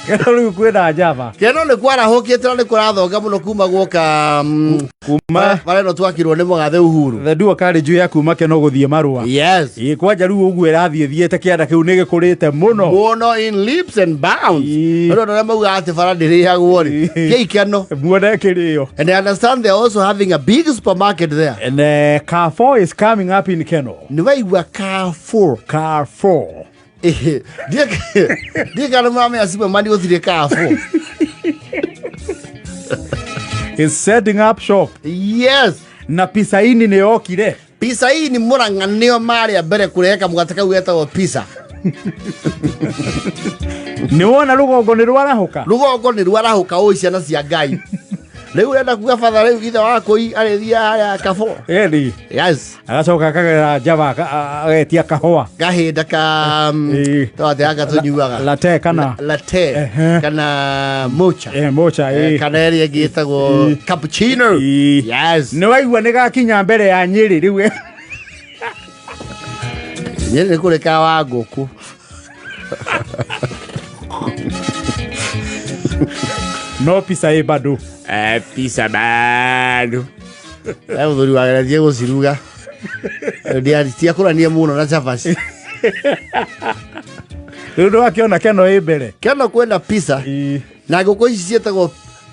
Keno rĩu kwĩna Java. Keno nĩ kwarahũkĩte na nĩ kũrathonga mũno kuma guoka Kuma bara ĩno twakirwo nĩ mũgathe Uhuru. The dual carriage ya kuma Keno gũthiĩ Marũa. Yes. Ĩ kwanja rĩu ũguo ĩrathiĩ thiĩte kĩanda kĩu nĩ gĩkũrĩte mũno. Mũno in leaps and bounds. Ii. Andũ arĩa maugaga atĩ bara ndĩrĩagwo rĩ. Ii. Kĩi Keno. Muone kĩrĩo. And I understand they're also having a big supermarket there. And Carrefour is coming up in Keno. Nĩ waigua Carrefour. Carrefour. Ndiĩ kana mũramenya Superman gũtirĩ Carrefour. Is setting up shop. Yes. Na Pisaini nĩ yokire. Pizza hii ni Murang'a nĩo marĩ a mbere kũrehe kamũgate kau getagwo pizza. Nĩ wona rũgongo nĩ rwarahũka. Rũgongo nĩ rwarahũka ũĩ ciana cia Ngai. Rĩu ũrenda kuga batha rĩu ithe wa kũi arĩthiaga harĩa Carrefour. Ĩni. Yes. Agacoka akagera Java agetia kahũa. Kahinda ka Ĩĩ. twateanga tũnyuaga. Latte kana Latte Ehe. kana mocha. Mocha ĩĩ. Kana ĩrĩa ĩngĩ ĩtagwo Ĩĩ. cappuccino. Ĩĩ. Yes. Nĩ waigua nĩ gakinya mbere ya Nyĩrĩ rĩu. Nyĩrĩ nĩ kũrĩ ka wa ngũkũ. No pizza ĩ bado. Pizza bado. Mũthuri wageretie gũciruga. Tiakũrania mũno na cabaci. Rĩu ndwakĩona Keno ĩ mbere. Keno kwĩna pizza. Ĩĩ. Na ngũkũ ici ciĩtagwo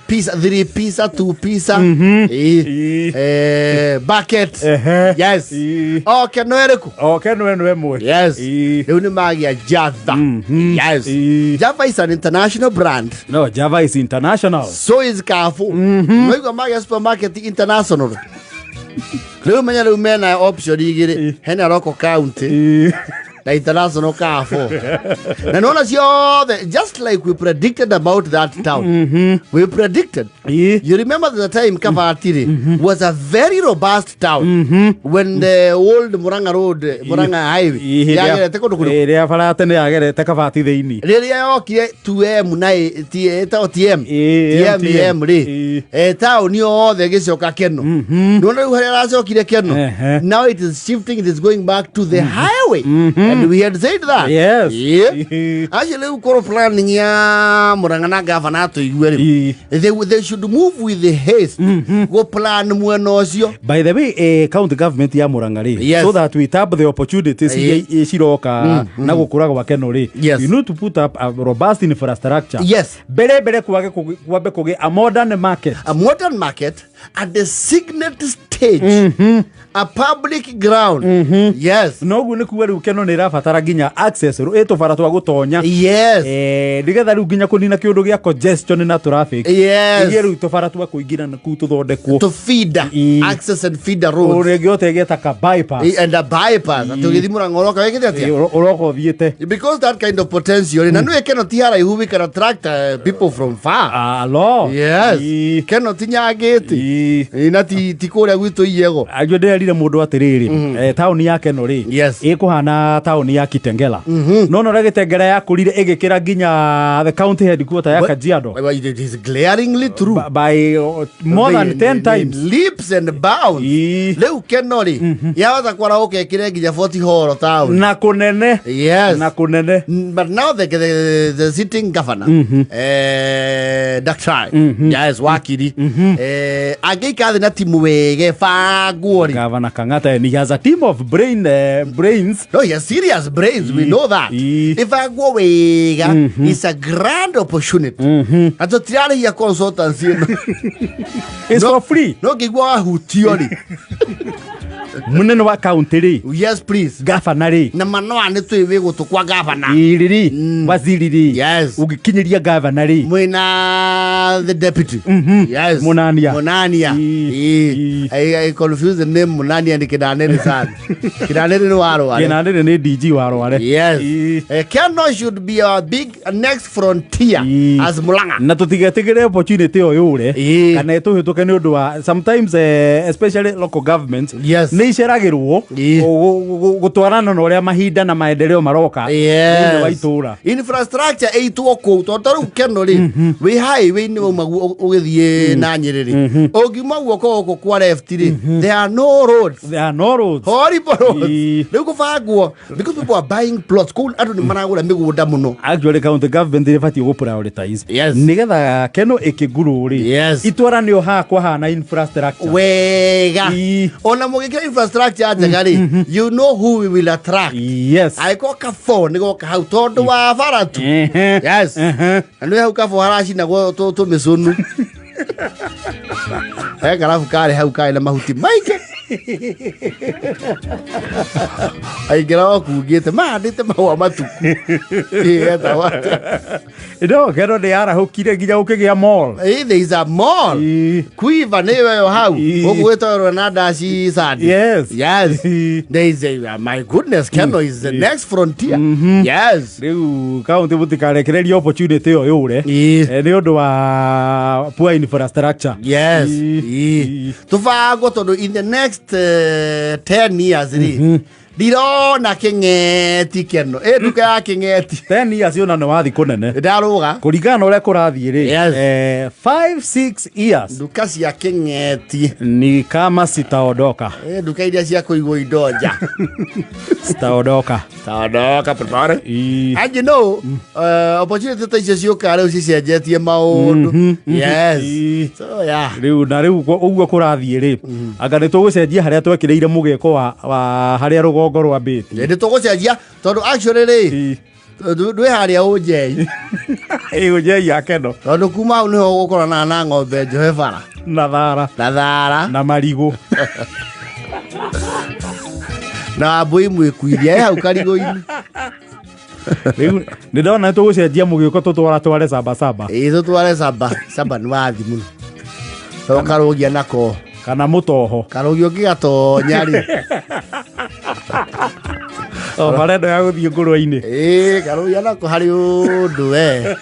pizza, three pizza, two pizza. Ĩĩ. Ĩĩ. Bucket. Ehe. Yes. Ĩĩ. O Keno ĩrĩkũ? O Keno ĩno ĩmwe. Yes. Ĩĩ. Rĩu nĩ magĩa Java. Yes. Ĩĩ. Java is an international brand. No, Java is international. So is Carrefour. Noigua magĩa supermarket international. Rĩu menya rĩu mena option igĩrĩ. Hena local county Ĩĩ. na international Carrefour. Na nona ciothe just like we predicted about that town. We predicted. Ĩĩ. You remember the time Kavatiri was a very robust town when the old Murang'a Road, Murang'a Highway, Ĩĩ, hĩndĩ ya- yagerete kũndũ kũrĩkũ? Ĩrĩa bara ya tene yagerete Kabati thĩinĩ. Rĩrĩa yokire 2M na ĩtagwo TM Ĩĩ, TM MTM. M rĩ Ĩĩ. taũni yothe ĩgĩcoka Keno. Nĩwona rĩu harĩa aracokire Keno. Ehe. Now it is shifting, it is going back to the highway. And we had said that. Yes. Yeah. Ĩĩ. Acio rĩu korwo planning ya Murang'a na gavana atũigue rĩu. Ĩĩ. They should move with the haste. Go plan mwena ũcio. By the way, county government ya Murang'a rĩ, Yes. so that we tap the opportunities Ĩĩ. iria ciroka na gũkũra gwa Keno rĩ, Yes. you need to put up a robust infrastructure. Yes. Mbere mbere kwage kwambe kũgĩa a modern market. A modern market at the signet stage. A public ground. Yes. Noguo nĩ kuga rĩu Keno nĩ ĩrabatara nginya access ĩ tũbara twa gũtonya. Yes. Nĩgetha rĩu nginya kũnina kĩũndũ gĩa congestion na traffic. Yes. Igie rĩu tũbara twa kũingĩra na kũu tũthondekwo. To feeder. Ĩĩ. Access and feeder roads. Ũrĩa ũngĩhota ĩgeta ka bypass. And a bypass. Atĩ ũgĩthiĩ Murang'a ũroka wĩkĩte atĩa? Ĩ, ũroka ũthiĩte. Because that kind of potential. Na nĩũĩ Keno ti haraihu we can attract people from far. Alo. Yes. Ĩ. Keno ti Nyangĩti. Ĩ. Ĩ, na ti kũrĩa gwitũ Iyego. Acio ndĩrerire mũndũ atĩrĩrĩ, taũni ya Keno rĩ, Yes. ĩkũhana taũni ya Kitengela. No na ũrĩa Gĩtengera yakũrire ĩgĩkĩra nginya the county headquarter ya Kajiado Well, it is glaringly true. By more than 10 times. Leaps and bounds. Ĩ. Rĩu Keno rĩ, yahota kwarahũka ĩkĩre nginya Fort Hall town. Na kũnene. Yes. Na kũnene. But now the sitting governor, Daktari, yes, Wakiri, angĩikara thĩ na timu wege bangwo rĩ. Governor Kang'ata and he has a team of brains. No, he has serious brains, we know that. Ĩ. Ĩbangwo wega, it's a grand opportunity. Na tũtirarĩhia consultancy ĩno. It's for free. No ngĩigua wahutio rĩ. Mũnene wa county rĩ. Yes, please. Gavana rĩ. Na manoa nĩ twĩ wĩ gũtũ kwa gavana. Ĩrĩ rĩ. Waziri rĩ. Yes. Ũngĩkinyĩria gavana rĩ. Mwĩna the deputy. Yes. Munania. Munania. Ĩ. Ĩ. Ĩ. I confuse the name Munania ni Kinanene sana. Kinanene ni wa Rware. Kĩnanĩrĩ nĩ DG wa Rware. Yes. Ĩ. Keno should be our big next frontier Ĩ. as Murang'a. Na tũtigetigĩre opportunity ĩyo yũre Ĩ. kana ĩtũhĩtũke nĩ ũndũ wa sometimes, especially local government Yes. nĩ Nĩ iceragĩrwo Ĩĩ. gũtwarana na ũrĩa mahinda na maendeleo maroka thĩinĩ wa Yes. itũra. Infrastructure ĩitwo kũu, tondũ ta rĩu Keno rĩ, wĩ highway-inĩ wauma ũgĩthiĩ na Nyĩrĩ rĩ, ũngiuma guoko gũkũ kwa left rĩ, there are no roads. There are no roads. Horrible roads. Ĩĩ. Rĩu kũbangwo because people are buying plots kũu, andũ nĩ maragũra mĩgũnda mũno. Actually, county government nĩ ĩbatiĩ gũ prioritize Yes. nĩgetha Keno ĩkĩngurũ rĩ, Yes. itwara nĩo haha kwahana infrastructure. Wega. Ĩĩ. Ona mũgĩkĩra infrastructure njega rĩ, you know who we will attract. Yes. Angĩkorwo Kabo nĩ goka hau tondũ wa bara tu. Ehe. Yes. Ehe. Na nĩ hau Kabo haracinagwo tũmĩcũnũ. He karabu karĩ hau karĩ na mahuti maingĩ, aingĩra okungĩte mahandĩte mahũa matuku. Ĩ, getagwo atĩa? No Keno nĩ yarahũkire nginya ũkĩgĩa mall. Ĩ, there is a mall. Ĩ. Quiver nĩ ĩyo hau. Ĩ. Gũkũ gwĩtagwo na daci sandi. Yes. Yes. Ĩ. There is a, my goodness, Keno is the next frontier. Yes. Rĩu kaunti mũtikarekererie opportunity ĩyo yũre. Ĩ. Nĩ ũndũ wa poor infrastructure. Yes. Ĩ. Ĩ. Tũbangwo tondũ in the next 10 years rĩ, ndirona kĩng'eti Keno ĩ nduka ya kĩng'eti. 10 years ona nĩ wathi kũnene. Ndarũga. Kũringana na ũrĩa kũrathiĩ rĩ, Yes. 5 6 years Nduka cia kĩng'eti ni kama sitaondoka. Ĩ, nduka iria cia kũigwo indo nja. Sitaondoka. Taondoka prepare. Ĩ. And you know, opportunity ta icio ciũkaga rĩu cicenjetie maũndũ. Yes. Ĩ. So yeah. Rĩu na rĩu ũguo kũrathiĩ rĩ, anga nĩ tũgũcenjia harĩa twekĩrĩire mũgĩko wa harĩa rũgongo rwambĩtie. Nĩ tũgũcenjia tondũ actually rĩ, ndwĩ harĩa ũnjei. Ĩ, ũnjei ya Keno. Tondũ kuma hau nĩho ũgũkorana na ng'ombe njohe bara. Na thara. Na thara. Na marigũ. Na mbũi mwĩkuithia ĩ hau karigũ-inĩ. Rĩu nĩ ndona nĩ tũgũcenjia mũgĩko, tũtwara tware Sabasaba. Ĩ, tũtware Saba Saba nĩ wathi mũno tondũ karũgia nako. Kana mũtoho. Karũgia ũngĩgatonya rĩ. O bara ĩno ya gũthiĩ ngũrwe-inĩ. Ĩ, karũgia nako harĩ ũndũ we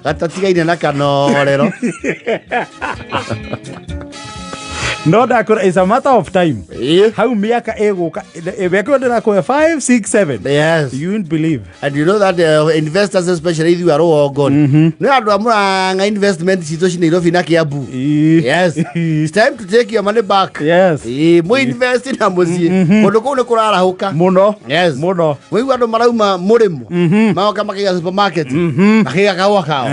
gatatigaine na kanorero. No ndakũra, it's a matter of time. Ĩ. Hau mĩaka ĩgũka, mĩaka ĩyo ndĩrakũhe, 5 6 7, Yes. you won't believe. And you know that investors, especially ithuĩ a rũgongo, nĩ andũ a Mũrang'a, investment citũ ci Nairobi na Kiambu. Ĩ. Yes, it's time to take your money back. Yes. Ĩ, mũ invest na mũciĩ kũndũ kũu nĩ kũrarahũka. Mũno. Yes. Mũno. Wĩigua andũ marauma mũrĩmo magoka makaiga supermarket, makaiga kahũa kao.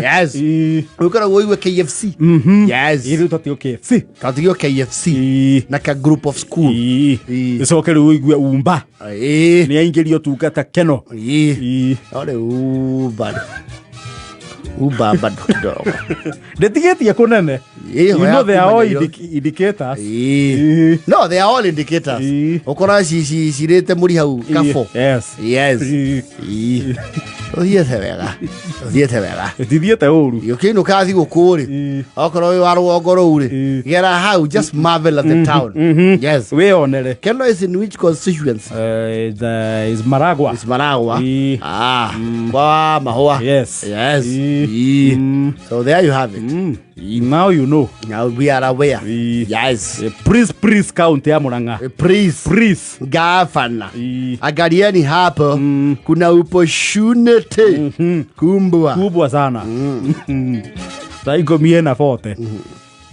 Yes. Ĩ. Ũkoragwo ũigue KFC. Yes. Ĩ, rĩu tũtigwo KFC. Twatigio KFC Ĩ. na ka group of school. Ĩ. Ĩ. Ĩcoke rĩu ũigue umba Ĩ. nĩ aingĩrio tungata Keno. Ĩ. Ĩ. No rĩu Uber Uber bado kidogo. Ndĩtigĩtie kũnene. Ĩ, You know they are all Nairobi. Indicators. Ĩ. Ĩ. No, they are all indicators. Ĩ. Ũkora cirĩte mũri hau Kabo. Yes. Yes. Ĩ. Ĩ. Ũthiĩte wega, ũthiĩte wega. Ndithiĩte ũru. Ũkĩinũka thigũkũ rĩ, Ĩ. okorwo wĩ wa rũgongo rũu rĩ, Ĩ. gera hau, just marvel at the town. Yes. Wĩyonere. Keno is in which constituency? Is Maragua. Is Maragua. Ĩ. Ah, kwa mahũa. Yes. Yes. Ĩ. Ĩ. So there you have it. Now you know. Now we are aware. Ĩ. Yes. Please, please, county ya Murang'a. Please. Please. Gavana, Ĩ. angalieni hapo, kuna opportunity kumbwa. Kubwa sana. Saa 10 na 40.